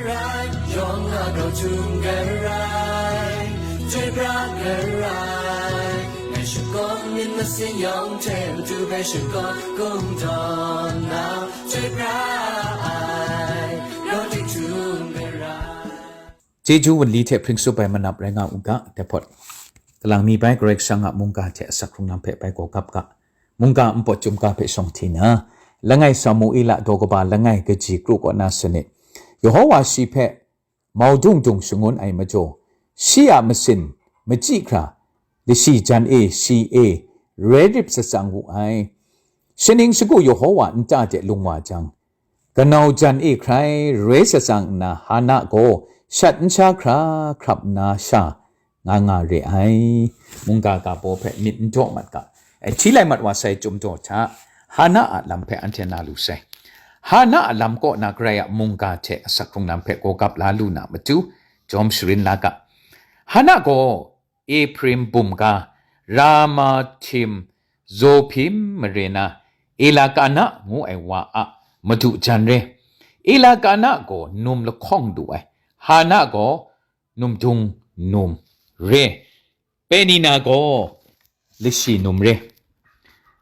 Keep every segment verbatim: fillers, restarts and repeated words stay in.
Rai, yawng a grau htum garai, chyoi pra garai, ngai shakawn myit masin yawng hte matu hpe shakawn kungdawn na, chyoi pra ai, grau htum garai. Chyeju wunli hte hpring tsup ai manap rai nga u ga, dai hpawt kalang mi bai Karai Kasang a mungga hte asak hkrung lam hpe bai gawgap ga. Mungga npawt chyum ga hpe shawng hti na, langai Samuela daw kaba langai kaji kru kaw na sanit. Yehowa shi hpe mau dung dung shangun ai majaw, shi a masin machyi hkra, lasi jan e shi e rai rip satsang wu ai. Shaning shagu Yehowa nta de lung wa jang, kanau jan e hkrai rai satsang nna Hana gaw shat n sha hkra hkrap nna sha nga nga re ai. Mungga ga baw hpe myit n daw mat ga. E, hti lai mat wa sai Chyum daw hta, Hana a lam hpe anhte na lu sai. Hana a lam kaw na Karai a mungga hte asak hkrung lam hpe gawgap la lu na matu, jawm sharin la ga. Hana gaw Ephraim bum ga, Ramathim Zophim mare na, Elkana ngu ai wa a madu jan re. Elkana gaw num lahkawng lu ai, Hana gaw num dung num re, Penina gaw lashi num re.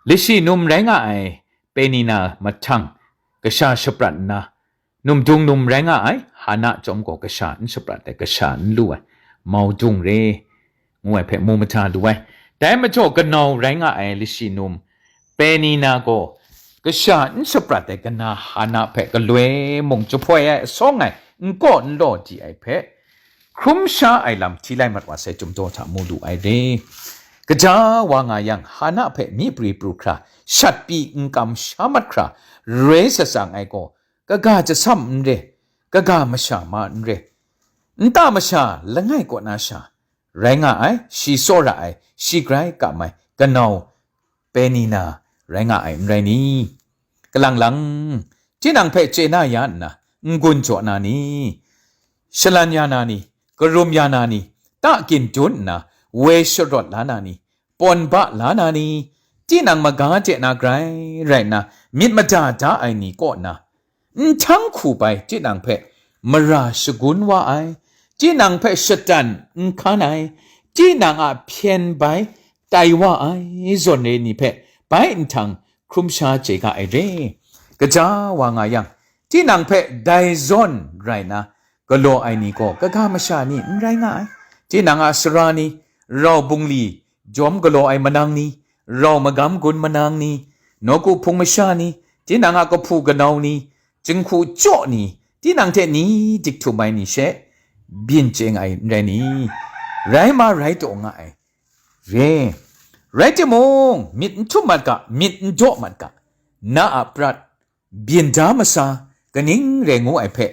Lashi num rai nga ai Penina mahtang kasha shaprat nna, num dung num rai nga ai Hana chyawm gaw kasha n shaprat ai, kasha n lu ai, mau dung re, ngu ai hpe mu mahta lu ai. Dai majaw kanau rai nga ai lashi num Penina gaw kasha n shaprat ai kana Hana hpe galoi mung jahpoi ai asawng ai n kaw n law di ai hpe, hkrum sha ai lam hti lai mat wa sai Chyum daw hta mu lu ai re. Kaja wa nga yang, Hana hpe myi pri pru hkra, shat pyi n kam sha mat hkra, rai satsang ai gaw, kaga jasam n re, kaga masha ma n re, nta masha langai kaw na sha, rai nga ai, shi tsawra ai, shi grai kam ai, kanau Penina rai nga ai, n rai ni? Kalang lang, tinang hpe chye na ya nna, n-gun jaw na ni? Shalan ya na ni? Karum ya na ni? Ta gin dun nna, woi sharawt la na ni? Pawn ba la na ni? Tinang maga de na grai rai nna, myit mada da ai ni kaw na, nhtang hku bai tinang hpe mara shagun wa ai, tinang hpe shatan n hkan ai, tinang a hpyen bai tai wa ai zawn re ni hpe bai nhtang hkrum sha chye ga ai re. Kaja wa nga yang, tinang hpe dai zawn rai na galaw ai ni gaw kaga masha ni n rai nga ai. Tinang a sara ni, rau bungli jawm galaw ai manang ni, rau magam gun manang ni, nawku hpung masha ni, tinang a kahpu kanau ni, jinghku jaw ni, tinang hte ni dik htum ai ni she byin chye nga ai n rai ni? Rai ma rai taw nga ai re. Rai timung, myit n htum mat ga, myit n daw mat ga, na a prat byin da masa kaning re ngu ai hpe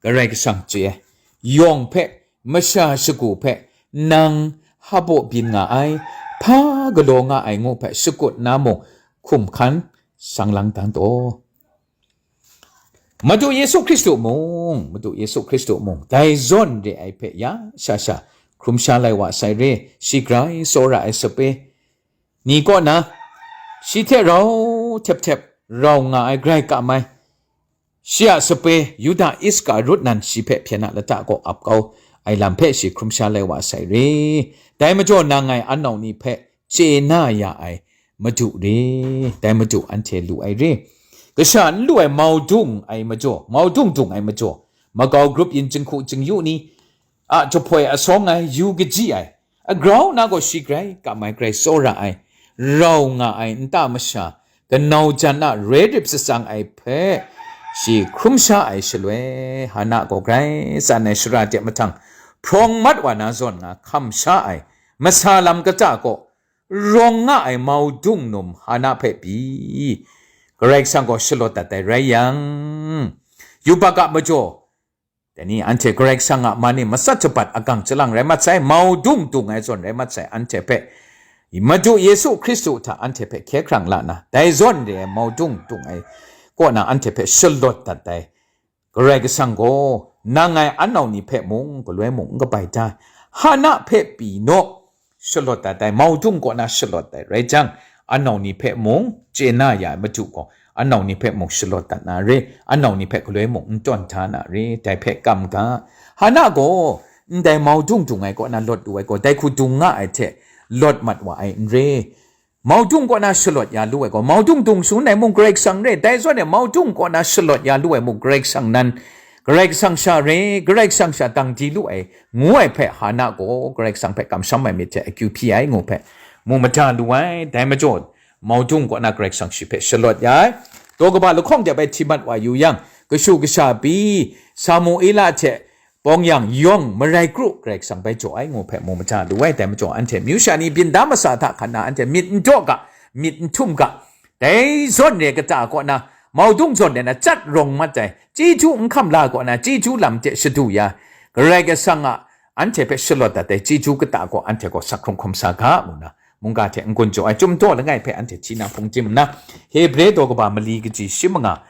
Karai Kasang chye ai. Yawng hpe, masha shagu hpe, nang hpabaw byin nga ai, hpa galaw nga ai ngu hpe shakut na mung hkum hkan sang lang dan taw. Madu Yesu Hkristu mung, Madu Yesu Hkristu mung, dai zawn re ai hpe ya sha sha hkrum sha lai wa sai re, shi grai tsawra ai sape ni kaw na, shi hte rau htep htep rau nga ai grai kam ai, shi a sape Yuda Iskarut nan shi hpe hpyen a lata kaw ap kau ai lam hpe shi hkrum sha lai wa sai re. Dai majaw nang ngai anau ni hpe chye na ya ai Madu re, dai Madu anhte lu ai re. Kasha n lu ai mau dung ai majaw, mau dung dung ai majaw, makau grup yin jinghku jingyu ni a jahpoi asawng ai, yu kaji ai, a grau na gaw shi grai kam ai, grai tsawra ai, rau nga ai nta masha, kanau jan a rai rip satsang ai hpe shi hkrum sha ai shaloi, Hana gaw grai tsan ai shara de mahtang hprawng mat wa na zawn nga hkam sha ai, masa lam kata kaw rawng nga ai mau dung num Hana hpe pyi, Karai Kasang gaw shalawt dat ai rai yang, yubak a majaw, dai ni anhte Karai Kasang a man e matsat jabat agang jalang rai mat sai, mau dung dung ai zawn rai mat sai, anhte hpe Madu Yesu Hkristu hta anhte hpe hkye hkrang la na, dai zawn re ai mau dung dung ai kaw na anhte hpe shalawt dat ai Karai Kasang gaw, nang ngai anau ni hpe mung, galoi mung n kabai da ai. Hana hpe pyi naw, shalawt dat ai, mau dung kaw na shalawt ai rai jang, anau ni hpe mung, chye na ya ai Madu gaw, anau ni hpe mung shalawt dat na re, anau ni hpe galoi mung n tawn hta na re, dai hpe kam ga. Hana gaw, ndai mau dung dung ai kaw na lawt lu ai gaw, dai hku dung nga ai hte lawt mat wa ai n re. Mau dung kaw na shalawt ya lu ai gaw, mau dung dung shangun ai mung Karai Kasang re, dai zawn e mau dung kaw na shalawt ya lu ai mung Karai Kasang nan, Karai Kasang sha re, Karai Kasang sha dang di lu ai, ngu ai hpe Hana gaw Karai Kasang hpe kamsham ai myit hte akyu hpyi ai ngu hpe mu mada lu ai. Dai majaw, mau dung kaw na Karai Kasang shi hpe shalawt ya ai. Daw kaba lahkawng de bai hti mat wa yu yang, kashu kasha pyi, Samuela hte, bawng yang yawng marai kru Karai Kasang bai jaw ai ngu hpe mu mada lu ai. Dai majaw anhte myu sha ni byin da masa hta hkan na anhte myit n daw ga, myit n htum ga, dai zawn re kata kaw na, mau dung zawn de na chyat rawng mat ai, chyeju n hkam la kaw na, chyeju lam hte shadu ya, Karai Kasang a anhte hpe shalawt dat ai chyeju kata kaw anhte gaw sak hkrung hkrum sa ga, ngu na, mungga hte n-gun jaw ai, Chyum daw langai hpe anhte hti na hpung tim nna, Hebre daw kaba mali kaji shi manga,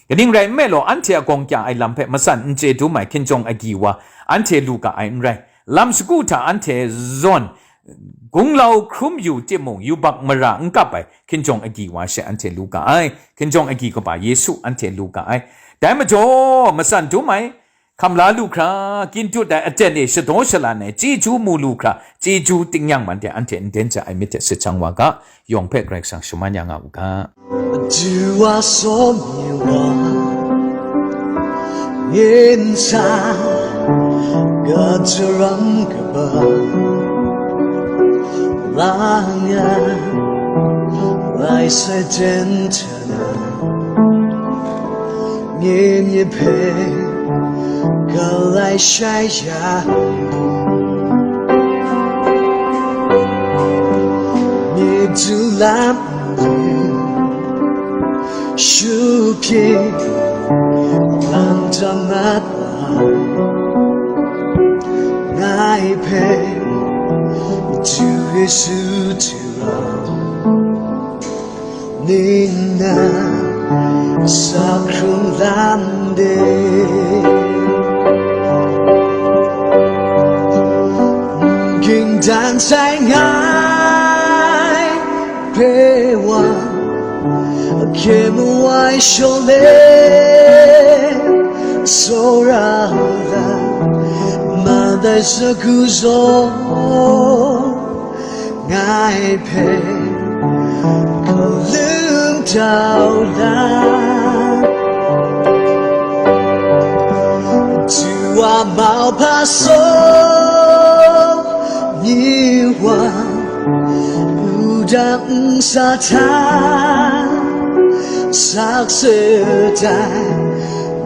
kaning rai nme law, anhte a gawng kya ai lam hpe matsan n chye dum ai hkinjawng agyi wa anhte lu ga ai n rai. Lam shagu hta anhte zawn, gunglau hkrum yu timung, yubak mara n kap ai hkinjawng agyi wa she anhte lu ga ai. Hkinjawng agyi kaba Yesu anhte lu ga ai. Dai majaw, matsan dum ai, hkam la lu hkra, kyin dut ai aten e shadaw shalan ai chyeju mu lu hkra, chyeju tingnyang man de anhte n den ja ai myit hte sit shang wa ga, yawng hpe Karai Kasang shaman ya nga u ga. Duwa saw mi wa, yin sa, ga jaram kaba, la nga, rai sai jen ta na, nye nye hpe galai shai ya, nye du lam ni, shu pyi, lam ta mat wa, ngai hpe, du Yesu hte rau, ning na, sa hkrung lam de. Ging dan sai ngai, hpe wa, hkye mu ai shawng le, tsawra la, ma dai sagu zaw, ngai hpe, kalung tau la, du wa mau hpa saw, ni wa, lu dang nsa hta, sakse dai,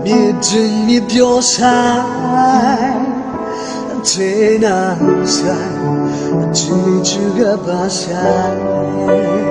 myit ding myit pyaw sai, hte na sai, chyeju kaba sai.